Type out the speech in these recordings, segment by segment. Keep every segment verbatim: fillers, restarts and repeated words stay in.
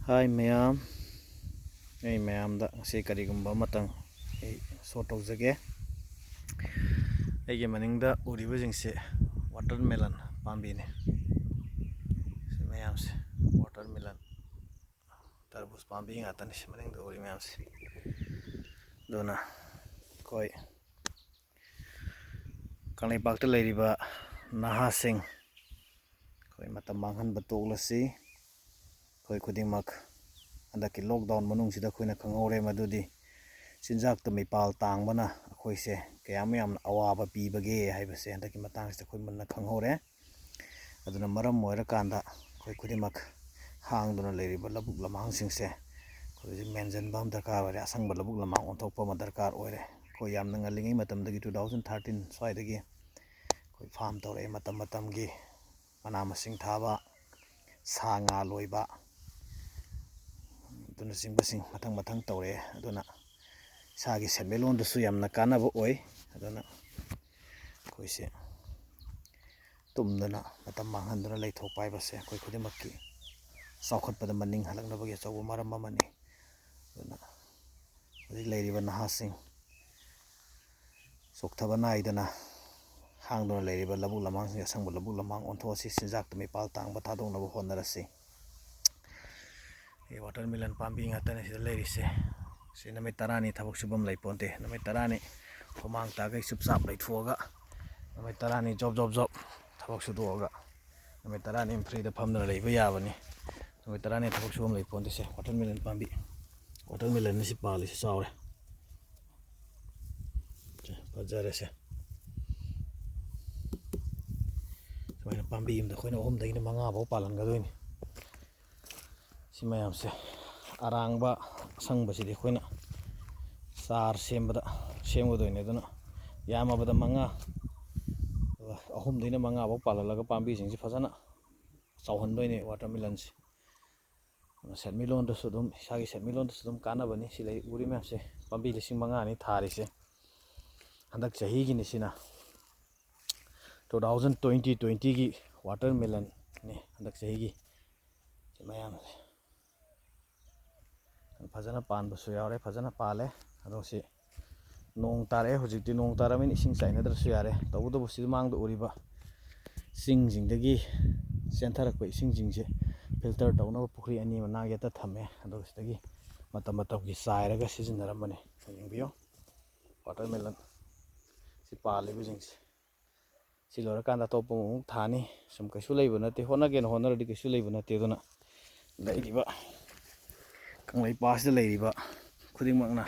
ꯍꯥꯏ ꯃꯌꯥꯝ, ꯑꯩ ꯃꯌꯥꯝꯗ ꯉꯁꯤ ꯀꯔꯤꯒꯨꯝꯕ ꯑꯃꯇꯪ ꯑꯩ ꯁꯣ ꯇꯧꯖꯒꯦ꯫ ꯑꯩꯒꯤ ꯃꯅꯤꯡꯗ ꯎꯔꯤꯕꯁꯤꯡꯁꯦ watermelon ꯄꯥꯝꯕꯤꯅꯤ꯫ ꯁꯤ ꯃꯌꯥꯝꯁꯦ watermelon, ꯇꯔꯕꯨꯖ ꯄꯥꯝꯕꯤ ꯉꯥꯛꯇꯅꯤ ꯁꯤ ꯃꯅꯤꯡꯗ ꯎꯔꯤ ꯃꯌꯥꯝꯁꯦ꯫ ꯑꯗꯨꯅ ꯑꯩꯈꯣꯏ ꯀꯪꯂꯩꯄꯥꯛꯇ ꯂꯩꯔꯤꯕ ꯅꯍꯥꯁꯤꯡ, ꯑꯩꯈꯣꯏ ꯃꯇꯝ ꯃꯥꯡꯍꯟꯕ ꯇꯣꯛꯂꯁꯤ꯫ ꯑꯩꯈꯣꯏ ꯈꯨꯗꯤꯡꯃꯛ ꯍꯟꯗꯛꯀꯤ lockdown ꯃꯅꯨꯡꯁꯤꯗ ꯑꯩꯈꯣꯏꯅ ꯈꯪꯍꯧꯔꯦ ꯃꯗꯨꯗꯤ ꯆꯤꯟꯖꯥꯛꯇ ꯃꯤꯄꯥꯜ ꯇꯥꯡꯕꯅ ꯑꯩꯈꯣꯏꯁꯦ ꯀꯌꯥꯝ ꯌꯥꯝꯅ ꯑꯋꯥꯕ ꯄꯤꯕꯒꯦ ꯍꯥꯏꯕꯁꯦ ꯍꯟꯗꯛꯀꯤ ꯃꯇꯥꯡꯁꯤꯗ ꯑꯩꯈꯣꯏ ꯃꯨꯟꯅ ꯈꯪꯍꯧꯔꯦ꯫ ꯑꯗꯨꯅ ꯃꯔꯝ ꯑꯣꯏꯔꯀꯥꯟꯗ ꯑꯩꯈꯣꯏ ꯈꯨꯗꯤꯡꯃꯛ ꯍꯥꯡꯗꯨꯅ ꯂꯩꯔꯤꯕ ꯂꯧꯕꯨꯛ ꯂꯝꯍꯥꯡꯁꯤꯡꯁꯦ ꯑꯩꯈꯣꯏ ꯍꯧꯖꯤꯛ ꯃꯦꯟꯁꯤꯟꯕ ꯑꯃ ꯗꯔꯀꯥꯔ ꯑꯣꯏꯔꯦ, ꯑꯁꯪꯕ ꯂꯧꯕꯨꯛ ꯂꯝꯍꯥꯡ ꯑꯣꯟꯊꯣꯛꯄ ꯑꯃ ꯗꯔꯀꯥꯔ ꯑꯣꯏꯔꯦ꯫ ꯑꯩꯈꯣꯏ ꯌꯥꯝꯅ ꯉꯜꯂꯤꯉꯩ ꯃꯇꯝꯗꯒꯤ, two thousand thirteen ꯁ꯭ꯋꯥꯏꯗꯒꯤ ꯑꯩꯈꯣꯏ farm ꯇꯧꯔꯛꯑꯦ꯫ ꯃꯇꯝ ꯃꯇꯝꯒꯤ ꯃꯅꯥ ꯃꯁꯤꯡ ꯊꯥꯕ, ꯁꯥ ꯉꯥ ꯂꯣꯏꯕ, ꯑꯗꯨꯅꯆꯤꯡꯕꯁꯤꯡ ꯃꯊꯪ ꯃꯊꯪ ꯇꯧꯔꯛꯑꯦ꯫ ꯑꯗꯨꯅ ꯏꯁꯥꯒꯤ ꯁꯦꯟꯃꯤꯠꯂꯣꯟꯗꯁꯨ ꯌꯥꯝꯅ ꯀꯥꯟꯅꯕ ꯑꯣꯏ꯫ ꯑꯗꯨꯅ ꯑꯩꯈꯣꯏꯁꯦ ꯇꯨꯝꯗꯅ ꯃꯇꯝ ꯃꯥꯡꯍꯟꯗꯨꯅ ꯂꯩꯊꯣꯛꯄ ꯍꯥꯏꯕꯁꯦ ꯑꯩꯈꯣꯏ ꯈꯨꯗꯤꯡꯃꯛꯀꯤ ꯆꯥꯎꯈꯠꯄꯗ ꯃꯅꯤꯡ ꯍꯜꯂꯛꯅꯕꯒꯤ ꯑꯆꯧꯕ ꯃꯔꯝ ꯑꯃꯅꯤ꯫ ꯑꯗꯨꯅ ꯍꯧꯖꯤꯛ ꯂꯩꯔꯤꯕ ꯅꯍꯥꯁꯤꯡ, ꯆꯣꯛꯊꯕ ꯅꯥꯏꯗꯅ ꯍꯥꯡꯗꯨꯅ ꯂꯩꯔꯤꯕ ꯂꯧꯕꯨꯛ ꯂꯝꯍꯥꯡꯁꯤꯡ ꯑꯁꯪꯕ ꯂꯧꯕꯨꯛ ꯂꯝꯍꯥꯡ ꯑꯣꯟꯊꯣꯛꯑꯁꯤ, ꯆꯤꯟꯖꯥꯛꯇ ꯃꯤꯄꯥꯜ ꯇꯥꯡꯕ ꯊꯥꯗꯣꯛꯅꯕ ꯍꯣꯠꯅꯔꯁꯤ꯫ ꯑꯩ watermelon ꯄꯥꯝꯕꯤ ꯉꯥꯛꯇꯅꯤ ꯁꯤꯗ ꯂꯩꯔꯤꯁꯦ꯫ ꯁꯤ ꯅꯨꯃꯤꯠ ꯇꯔꯥꯅꯤ ꯊꯕꯛ ꯁꯨꯐꯝ ꯂꯩ ꯄꯣꯟꯇꯦ꯫ ꯅꯨꯃꯤꯠ ꯇꯔꯥꯅꯤ ꯍꯨꯃꯥꯡ ꯇꯥꯈꯩ ꯆꯨꯞꯆꯥꯞ ꯂꯩꯊꯣꯛꯑꯒ, ꯅꯨꯃꯤꯠ ꯇꯔꯥꯅꯤ ꯖꯣꯕ ꯖꯣꯕ ꯖꯣꯕ ꯊꯕꯛ ꯁꯨꯗꯣꯛꯑꯒ, ꯅꯨꯃꯤꯠ ꯇꯔꯥꯅꯤ freeꯗ ꯐꯝꯗꯨꯅ ꯂꯩꯕ ꯌꯥꯕꯅꯤ꯫ ꯅꯨꯃꯤꯠ ꯇꯔꯥꯅꯤ ꯊꯕꯛ ꯁꯨꯐꯝ ꯂꯩ ꯄꯣꯟꯇꯦ꯫ ꯁꯦ watermelon ꯄꯥꯝꯕꯤ, watermelonꯅꯤ ꯁꯤ ꯄꯥꯜꯂꯤꯁꯤ, ꯆꯥꯎꯔꯦ꯫ ꯁꯦ, ꯐꯖꯔꯦ ꯁꯦ꯫ ꯁꯨꯃꯥꯏꯅ ꯄꯥꯝꯕꯤ ꯑꯃꯗ ꯑꯩꯈꯣꯏꯅ ꯑꯍꯨꯝꯗꯒꯤꯅ ꯃꯉꯥ ꯐꯥꯎ ꯄꯥꯜꯍꯟꯒꯗꯣꯏꯅꯤ꯫ ꯁꯤ ꯃꯌꯥꯝꯁꯦ, ꯑꯔꯥꯡꯕ ꯑꯁꯪꯕꯁꯤꯗꯤ ꯑꯩꯈꯣꯏꯅ ꯆꯥꯔ ꯁꯦꯝꯕꯗ ꯁꯦꯝꯒꯗꯣꯏꯅꯤ꯫ ꯑꯗꯨꯅ ꯌꯥꯝꯃꯕꯗ ꯃꯉꯥ, ꯑꯍꯨꯝꯗꯩꯅ ꯃꯉꯥ ꯐꯥꯎ ꯄꯥꯜꯍꯜꯂꯒ ꯄꯥꯝꯕꯤꯁꯤꯡꯁꯤ ꯐꯖꯅ ꯆꯥꯎꯍꯟꯗꯣꯏꯅꯤ watermelonꯁꯦ꯫ ꯑꯗꯨꯅ ꯁꯦꯟꯃꯤꯠꯂꯣꯟꯗꯁꯨ ꯑꯗꯨꯝ, ꯏꯁꯥꯒꯤ ꯁꯦꯟꯃꯤꯠꯂꯣꯟꯗꯁꯨ ꯑꯗꯨꯝ ꯀꯥꯟꯅꯕꯅꯤ꯫ ꯁꯤ ꯂꯩ ꯎꯔꯤ ꯃꯌꯥꯝꯁꯦ, ꯄꯥꯝꯕꯤ ꯂꯤꯁꯤꯡ ꯃꯉꯥꯅꯤ ꯊꯥꯔꯤꯁꯦ꯫ ꯍꯟꯗꯛ ꯆꯍꯤꯒꯤꯅꯤ ꯁꯤꯅ, two thousand twenty twentyꯒꯤ watermelonꯅꯤ ꯍꯟꯗꯛ ꯆꯍꯤꯒꯤ꯫ ꯁꯤ ꯃꯌꯥꯝꯁꯦ ꯐꯖꯅ ꯄꯥꯟꯕꯁꯨ ꯌꯥꯎꯔꯦ, ꯐꯖꯅ ꯄꯥꯜꯂꯦ꯫ ꯑꯗꯣ ꯁꯤ ꯅꯣꯡ ꯇꯥꯔꯛꯑꯦ, ꯍꯧꯖꯤꯛꯇꯤ ꯅꯣꯡ ꯇꯥꯔꯕꯅꯤꯅ ꯏꯁꯤꯡ ꯆꯥꯏꯅꯗ꯭ꯔꯁꯨ ꯌꯥꯔꯦ꯫ ꯇꯧꯕꯇꯕꯨ ꯁꯤꯗ ꯃꯥꯡꯗ ꯎꯔꯤꯕ ꯆꯤꯡꯁꯤꯡꯗꯒꯤ ꯆꯦꯟꯊꯔꯛꯄ ꯏꯁꯤꯡꯁꯤꯡꯁꯦ ꯐꯤꯜꯇꯔ ꯇꯧꯅꯕ ꯄꯨꯈ꯭ꯔꯤ ꯑꯅꯤ ꯑꯃ ꯅꯥꯛ ꯌꯦꯠꯇ ꯊꯝꯃꯦ꯫ ꯑꯗꯨꯒ ꯁꯤꯗꯒꯤ ꯃꯇꯝ ꯃꯇꯝꯒꯤ ꯆꯥꯏꯔꯒ ꯁꯤꯖꯤꯟꯅꯔꯝꯕꯅꯤ꯫ ꯌꯦꯡꯕꯤꯌꯨ, ꯋꯥꯇꯔꯃꯦꯂꯟ ꯁꯤ ꯄꯥꯜꯂꯤꯕꯁꯤꯡꯁꯦ꯫ ꯁꯤ ꯂꯣꯏꯔꯀꯥꯟꯗ ꯑꯇꯣꯞꯄ ꯑꯃꯨꯛ ꯊꯥꯅꯤ꯫ ꯁꯨꯝ ꯀꯩꯁꯨ ꯂꯩꯕ ꯅꯠꯇꯦ, ꯍꯣꯠꯅꯒꯦꯅ ꯍꯣꯠꯅꯔꯗꯤ ꯀꯩꯁꯨ ꯂꯩꯕ ꯅꯠꯇꯦ꯫ ꯑꯗꯨꯅ ꯂꯩꯔꯤꯕ ꯀꯪꯂꯩꯄꯥꯛꯁꯤꯗ ꯂꯩꯔꯤꯕ ꯈꯨꯗꯤꯡꯃꯛꯅ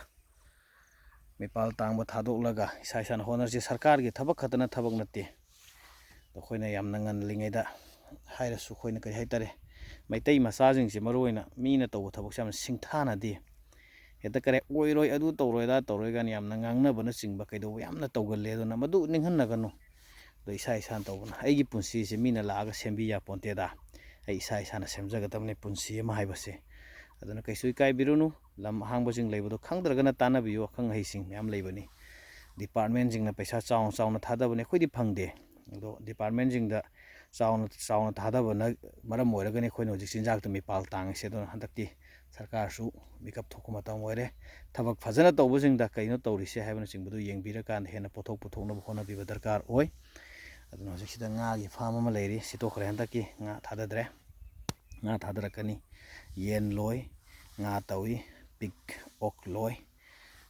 ꯃꯤꯄꯥꯜ ꯇꯥꯡꯕ ꯊꯥꯗꯣꯛꯂꯒ ꯏꯁꯥ ꯏꯁꯥꯅ ꯍꯣꯠꯅꯔꯁꯤ꯫ ꯁꯔꯀꯥꯔꯒꯤ ꯊꯕꯛ ꯈꯛꯇꯅ ꯊꯕꯛ ꯅꯠꯇꯦ꯫ ꯑꯩꯈꯣꯏꯅ ꯌꯥꯝꯅ ꯉꯜꯂꯤꯉꯩꯗ ꯍꯥꯏꯔꯁꯨ, ꯑꯩꯈꯣꯏꯅ ꯀꯔꯤ ꯍꯥꯏꯇꯥꯔꯦ, ꯃꯩꯇꯩ ꯃꯆꯥꯁꯤꯡꯁꯦ ꯃꯔꯨꯑꯣꯏꯅ ꯃꯤꯅ ꯇꯧꯕ ꯊꯕꯛꯁꯦ ꯌꯥꯝꯅ ꯁꯤꯡꯊꯥꯅꯗꯦ꯫ ꯍꯦꯛꯇ ꯀꯔꯤ ꯑꯣꯏꯔꯣꯏ, ꯑꯗꯨ ꯇꯧꯔꯣꯏ, ꯑꯗꯥ ꯇꯧꯔꯣꯏ ꯀꯥꯏꯅ ꯌꯥꯝꯅ ꯉꯥꯡꯅꯕꯅꯆꯤꯡꯕ ꯀꯩꯗꯧꯕ ꯌꯥꯝꯅ ꯇꯧꯒꯜꯂꯦ꯫ ꯑꯗꯨꯅ ꯃꯗꯨ ꯅꯤꯡꯍꯟꯅꯒꯅꯨ꯫ ꯑꯗꯣ ꯏꯁꯥ ꯏꯁꯥꯅ ꯇꯧꯕꯅ, ꯑꯩꯒꯤ ꯄꯨꯟꯁꯤꯁꯦ ꯃꯤꯅ ꯂꯥꯛꯑꯒ ꯁꯦꯝꯕꯤ ꯌꯥꯄꯣꯟꯇꯦꯗ꯫ ꯑꯩ ꯏꯁꯥ ꯏꯁꯥꯅ ꯁꯦꯝꯖꯒꯗꯕꯅꯤ ꯄꯨꯟꯁꯤ ꯑꯃ ꯍꯥꯏꯕꯁꯦ꯫ ꯑꯗꯨꯅ ꯀꯩꯁꯨ ꯏꯀꯥꯏꯕꯤꯔꯨꯅꯨ꯫ ꯂꯝ ꯑꯍꯥꯡꯕꯁꯤꯡ ꯂꯩꯕꯗꯣ ꯈꯪꯗ꯭ꯔꯒꯅ ꯇꯥꯟꯅꯕꯤꯌꯨ, ꯑꯈꯪ ꯑꯍꯩꯁꯤꯡ ꯃꯌꯥꯝ ꯂꯩꯕꯅꯤ꯫ ꯗꯤꯄꯥꯔꯠꯃꯦꯟꯁꯤꯡꯅ ꯄꯩꯁꯥ ꯆꯥꯎꯅ ꯆꯥꯎꯅ ꯊꯥꯗꯕꯅꯤ, ꯑꯩꯈꯣꯏꯗꯤ ꯐꯪꯗꯦ꯫ ꯑꯗꯣ ꯗꯤꯄꯥꯔꯠꯃꯦꯟꯁꯤꯡꯗ ꯆꯥꯎꯅ ꯆꯥꯎꯅ ꯊꯥꯗꯕꯅ ꯃꯔꯝ ꯑꯣꯏꯔꯒꯅꯤ ꯑꯩꯈꯣꯏꯅ ꯍꯧꯖꯤꯛ ꯆꯤꯟꯖꯥꯛꯇ ꯃꯤꯄꯥꯜ ꯇꯥꯡꯉꯤꯁꯦ꯫ ꯑꯗꯨꯅ ꯍꯟꯗꯛꯇꯤ ꯁꯔꯀꯥꯔꯁꯨ ꯃꯤꯀꯞ ꯊꯣꯛꯄ ꯃꯇꯝ ꯑꯣꯏꯔꯦ꯫ ꯊꯕꯛ ꯐꯖꯅ ꯇꯧꯕꯁꯤꯡꯗ ꯀꯩꯅꯣ ꯇꯧꯔꯤꯁꯦ ꯍꯥꯏꯕꯅꯆꯤꯡꯕꯗꯨ ꯌꯦꯡꯕꯤꯔꯀꯥꯟꯗ ꯍꯦꯟꯅ ꯄꯣꯠꯊꯣꯛ ꯄꯨꯊꯣꯛꯅꯕ ꯍꯣꯠꯅꯕꯤꯕ ꯗꯔꯀꯥꯔ ꯑꯣꯏ꯫ ꯑꯗꯨꯅ ꯍꯧꯖꯤꯛꯁꯤꯗ ꯉꯥꯒꯤ ꯐꯥꯝ ꯑꯃ ꯂꯩꯔꯤ, ꯁꯤꯠꯇꯣꯛꯈ꯭ꯔꯦ, ꯍꯟꯗꯛꯀꯤ ꯉꯥ ꯊꯥꯗꯗ꯭ꯔꯦ꯫ ꯉꯥ ꯊꯥꯗꯔꯛꯀꯅꯤ, ꯌꯦꯟ ꯂꯣꯏ, ꯉꯥ ꯇꯧꯏ, ꯄꯤꯛ ꯑꯣꯛ ꯂꯣꯏ꯫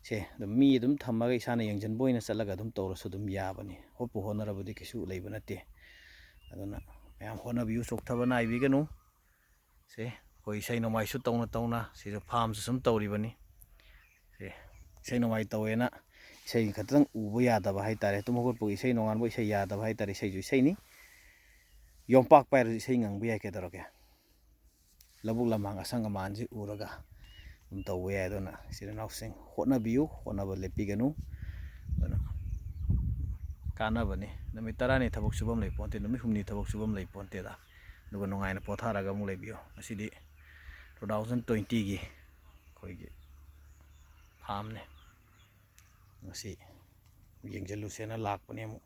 ꯁꯦ ꯑꯗꯨꯝ ꯃꯤ ꯑꯗꯨꯝ ꯊꯝꯃꯒ ꯏꯁꯥꯅ ꯌꯦꯡꯁꯤꯟꯕ ꯑꯣꯏꯅ ꯆꯠꯂꯒ ꯑꯗꯨꯝ ꯇꯧꯔꯁꯨ ꯑꯗꯨꯝ ꯌꯥꯕꯅꯤ꯫ ꯍꯣꯠꯄꯨ ꯍꯣꯠꯅꯔꯕꯗꯤ ꯀꯩꯁꯨ ꯂꯩꯕ ꯅꯠꯇꯦ꯫ ꯑꯗꯨꯅ ꯃꯌꯥꯝ ꯍꯣꯠꯅꯕꯤꯌꯨ, ꯆꯣꯛꯊꯕ ꯅꯥꯏꯕꯤꯒꯅꯨ꯫ ꯁꯦ ꯑꯩꯈꯣꯏ ꯏꯁꯩ ꯅꯣꯡꯃꯥꯏꯁꯨ ꯇꯧꯅ ꯇꯧꯅ ꯁꯤꯁꯨ ꯐꯥꯝꯁꯨ ꯁꯨꯝ ꯇꯧꯔꯤꯕꯅꯤ꯫ ꯁꯦ ꯏꯁꯩ ꯅꯣꯡꯃꯥꯏ ꯇꯧꯋꯦꯅ ꯏꯁꯩ ꯈꯛꯇꯪ ꯎꯕ ꯌꯥꯗꯕ ꯍꯥꯏꯇꯥꯔꯦ꯫ ꯇꯨꯝ ꯍꯧꯒꯠꯄꯒꯤ ꯏꯁꯩ, ꯅꯣꯡꯉꯥꯟꯕ ꯏꯁꯩ ꯌꯥꯗꯕ ꯍꯥꯏꯇꯥꯔꯦ꯫ ꯏꯁꯩꯁꯨ ꯏꯁꯩꯅꯤ꯫ ꯌꯣꯝꯄꯥꯛ ꯄꯥꯏꯔꯁꯨ ꯏꯁꯩ ꯉꯪꯕ ꯌꯥꯏ, ꯀꯩꯗꯧꯔꯒꯦ? ꯂꯧꯕꯨꯛ ꯂꯝꯍꯥꯡ ꯑꯁꯪ ꯑꯃꯥꯟꯁꯤ ꯎꯔꯒ ꯑꯗꯨꯝ ꯇꯧꯕ ꯌꯥꯏ꯫ ꯑꯗꯨꯅ ꯏꯆꯤꯜ ꯏꯅꯥꯎꯁꯤꯡ ꯍꯣꯠꯅꯕꯤꯌꯨ, ꯍꯣꯠꯅꯕ ꯂꯦꯞꯄꯤꯒꯅꯨ꯫ ꯑꯗꯨꯅ ꯀꯥꯟꯅꯕꯅꯤ꯫ ꯅꯨꯃꯤꯠ ꯇꯔꯥꯅꯤ ꯊꯕꯛ ꯁꯨꯐꯝ ꯂꯩ ꯄꯣꯟꯇꯦ, ꯅꯨꯃꯤꯠ ꯍꯨꯝꯅꯤ ꯊꯕꯛ ꯁꯨꯐꯝ ꯂꯩ ꯄꯣꯟꯇꯦꯗ꯫ ꯑꯗꯨꯒ ꯅꯨꯡꯉꯥꯏꯅ ꯄꯣꯊꯥꯔꯒ ꯑꯃꯨꯛ ꯂꯩꯕꯤꯌꯨ꯫ ꯉꯁꯤꯗꯤ ꯇꯨ ꯊꯥꯎꯖꯟ ꯇ꯭ꯋꯦꯟꯇꯤꯒꯤ ꯑꯩꯈꯣꯏꯒꯤ ꯐꯥꯝꯅꯦ꯫ ꯉꯁꯤ ꯌꯦꯡꯁꯤꯜꯂꯨꯁꯦꯅ ꯂꯥꯛꯄꯅꯦ꯫ ꯑꯃꯨꯛ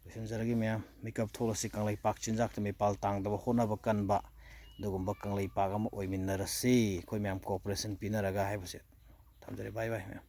ꯂꯣꯏꯁꯤꯟꯖꯔꯒꯦ ꯃꯌꯥꯝ꯫ ꯃꯤꯀꯞ ꯊꯣꯛꯂꯁꯤ꯫ ꯀꯪꯂꯩꯄꯥꯛ ꯆꯤꯟꯖꯥꯛꯇ ꯃꯤꯄꯥꯜ ꯇꯥꯡꯗꯕ, ꯍꯣꯠꯅꯕ ꯀꯟꯕ, ꯑꯗꯨꯒꯨꯝꯕ ꯀꯪꯂꯩꯄꯥꯛ ꯑꯃ ꯑꯣꯏꯃꯤꯟꯅꯔꯁꯤ, ꯑꯩꯈꯣꯏ ꯃꯌꯥꯝ cooperation ꯄꯤꯅꯔꯒ ꯍꯥꯏꯕꯁꯦ꯫ ꯊꯝꯖꯔꯦ, bye bye ꯃꯌꯥꯝ꯫